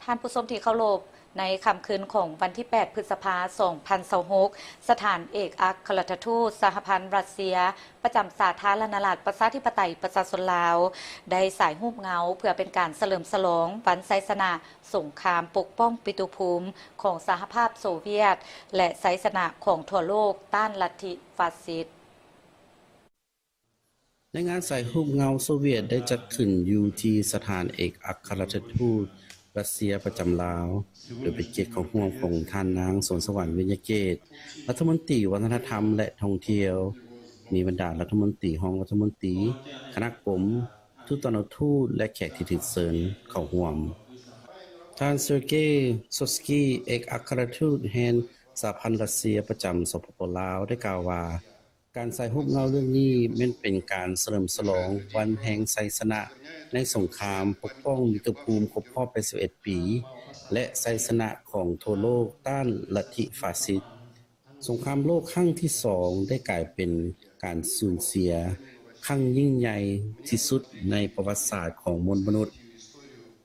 ທ່ານຜູ້ຊົມທີ່ເຄົາລົບ, ໃນຄ່ຳຄືນຂອງວັນທີແປດ ພຶດສະພາ ສອງພັນຊາວຫົກ, ສະຖານເອກອັກຄະລັດຖະທູດສະຫະພັນຣັດເຊຍ ປະຈຳສາທາລະນະລັດ ປະຊາທິປະໄຕ ປະຊາຊົນລາວ ໄດ້ສາຍຮູບເງົາ ເພື່ອເປັນການສະເຫຼີມສະຫຼອງວັນໄຊຊະນະສົງຄາມປົກປ້ອງປິຕຸພູມຂອງສະຫະພາບໂຊວຽດ ແລະ ໄຊຊະນະຂອງທົ່ວໂລກຕ້ານລັດທິຟາຊິດ. ໃນງານສາຍຮູບເງົາໂຊວຽດໄດ້ຈັດຂຶ້ນຢູ່ທີ່ສະຖານເອກອັກຄະລັດຖະທູດຣັດເຊຍປະຈຳລາວ, ໂດຍເປັນກຽດເຂົ້າຮ່ວມຂອງທ່ານນາງ ສວນສະຫວັນ ວິຍະເກດ ລັດຖະມົນຕີວັດທະນະທຳ ແລະ ທ່ອງທ່ຽວ, ມີບັນດາລັດຖະມົນຕີ, ຮອງລັດຖະມົນຕີ, ຄະນະກົມ, ທູຕານຸທູດ ແລະ ແຂກທີ່ຖືກເຊີນເຂົ້າຮ່ວມ. ທ່ານ ເຊີເກ ໂຊສກີ ເອກອັກຄະລັດຖະທູດແຫ່ງສະຫະພັນຣັດເຊຍປະຈຳ ສປປ ລາວ ໄດ້ກ່າວວ່າ, ການສາຍຮູບເງົາເລື່ອງນີ້ແມ່ນເປັນການສະເຫຼີມສະຫຼອງວັນແຫ່ງໄຊຊະນະໃນສົງຄາມປົກປ້ອງມິດຕະພູມຄົບຮອບ ແປດສິບເອັດ ປີ ແລະ ໄຊຊະນະຂອງທົ່ວໂລກຕ້ານລັດທິຟາຊິດ. ສົງຄາມໂລກຄັ້ງທີສອງໄດ້ກາຍເປັນການສູນເສຍຄັ້ງຍິ່ງໃຫຍ່ທີ່ສຸດໃນປະຫວັດສາດຂອງມວນມະນຸດ.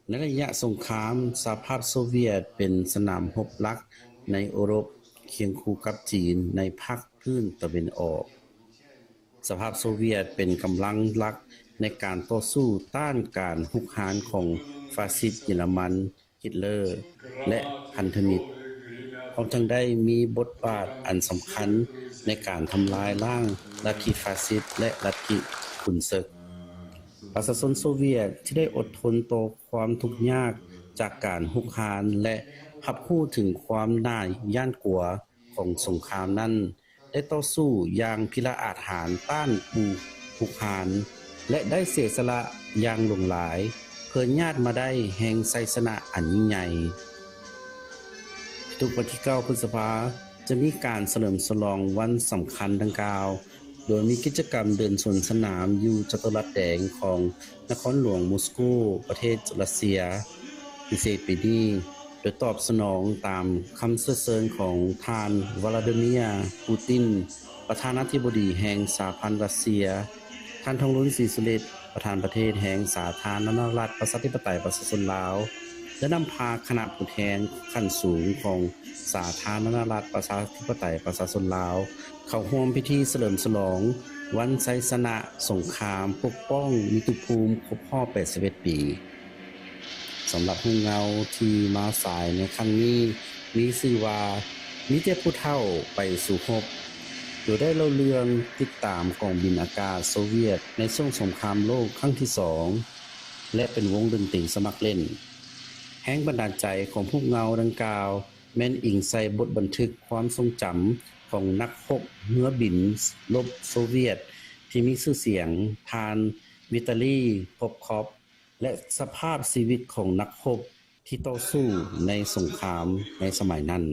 ໃນໄລຍະສົງຄາມ, ສະຫະພາບໂຊວຽດເປັນສະໜາມຮົບຫຼັກໃນເອີຣົບ, ຄຽງຄູ່ກັບຈີນໃນພາກພື້ນຕາເວັນອອກ. ສະຫະພາບໂຊວຽດເປັນກຳລັງຫຼັກໃນການຕໍ່ສູ້ຕ້ານການຮຸກຮານຂອງຟາຊິດເຢຍລະມັນ, ຮິດເລີ ແລະ ພັນທະມິດ, ພ້ອມທັງໄດ້ມີບົດບາດອັນສຳຄັນໃນການທຳລາຍລ້າງລັດທິຟາຊິດ ແລະ ລັດທິຂຸນເສິກ. ປະຊາຊົນໂຊວຽດທີ່ໄດ້ອົດທົນຕໍ່ຄວາມທຸກຍາກຈາກການຮຸກຮານ ແລະ ຮັບຮູ້ເຖິງຄວາມໜ້າຢ້ານກົວຂອງສົງຄາມນັ້ນ ໄດ້ຕໍ່ສູ້ຢ່າງພິລະອາດຫານຕ້ານຜູ້ຮຸກຮານ ແລະ ໄດ້ເສຍສະຫຼະຢ່າງຫຼວງຫຼາຍ ເພື່ອຍາດມາໄດ້ແຫ່ງໄຊຊະນະອັນຍິ່ງໃຫຍ່. ທຸກວັນທີເກົ້າ ພຶດສະພາ ຈະມີການສະເຫຼີມສະຫຼອງວັນສຳຄັນດັ່ງກ່າວ, ໂດຍມີກິດຈະກຳເດີນສວນສະໜາມຢູ່ຈະຕຸລັດແດງຂອງນະຄອນຫຼວງມົສໂກ ປະເທດຣັດເຊຍ. ພິເສດປີນີ້ ໂດຍຕອບສະໜອງຕາມຄຳເຊື້ອເຊີນຂອງທ່ານ ວລາດີເມຍ ປູຕິນ ປະທານາທິບໍດີແຫ່ງສະຫະພັນຣັດເຊຍ, ທ່ານ ທອງລຸນ ສີສຸລິດ ປະທານປະເທດແຫ່ງສາທາລະນະລັດ ປະຊາທິປະໄຕ ປະຊາຊົນລາວ ໄດ້ນຳພາຄະນະຜູ້ແທນຂັ້ນສູງຂອງສາທາລະນະລັດ ປະຊາທິປະໄຕ ປະຊາຊົນລາວ ເຂົ້າຮ່ວມພິທີສະເຫຼີມສະຫຼອງວັນໄຊຊະນະສົງຄາມປົກປ້ອງມິດຕະພູມຄົບຮອບ ແປດສິບເອັດ ປີ. ສຳລັບຮູບເງົາທີ່ມາສາຍໃນຄັ້ງນີ້ ມີຊື່ວ່າ ມີແຕ່ຜູ້ເຖົ້າໄປສູ້ຮົບ, ໂດຍໄດ້ເລົ່າເລື່ອງຕິດຕາມກອງບິນອາກາດໂຊວຽດໃນຊ່ວງສົງຄາມໂລກຄັ້ງທີສອງ ແລະ ເປັນວົງດົນຕີສະໝັກຫຼິ້ນ. ແຮງບັນດານໃຈຂອງຮູບເງົາດັ່ງກ່າວ ແມ່ນອີງໃສ່ບົດບັນທຶກຄວາມຊົງຈຳຂອງນັກຮົບເຮືອບິນລົບໂຊວຽດທີ່ມີຊື່ສຽງ ທ່ານ ວິຕາລີ ໂພບຄອບ ແລະ ສະພາບຊີວິດຂອງນັກຮົບທີ່ຕໍ່ສູ້ໃນສົງຄາມໃນສະໄໝນັ້ນ.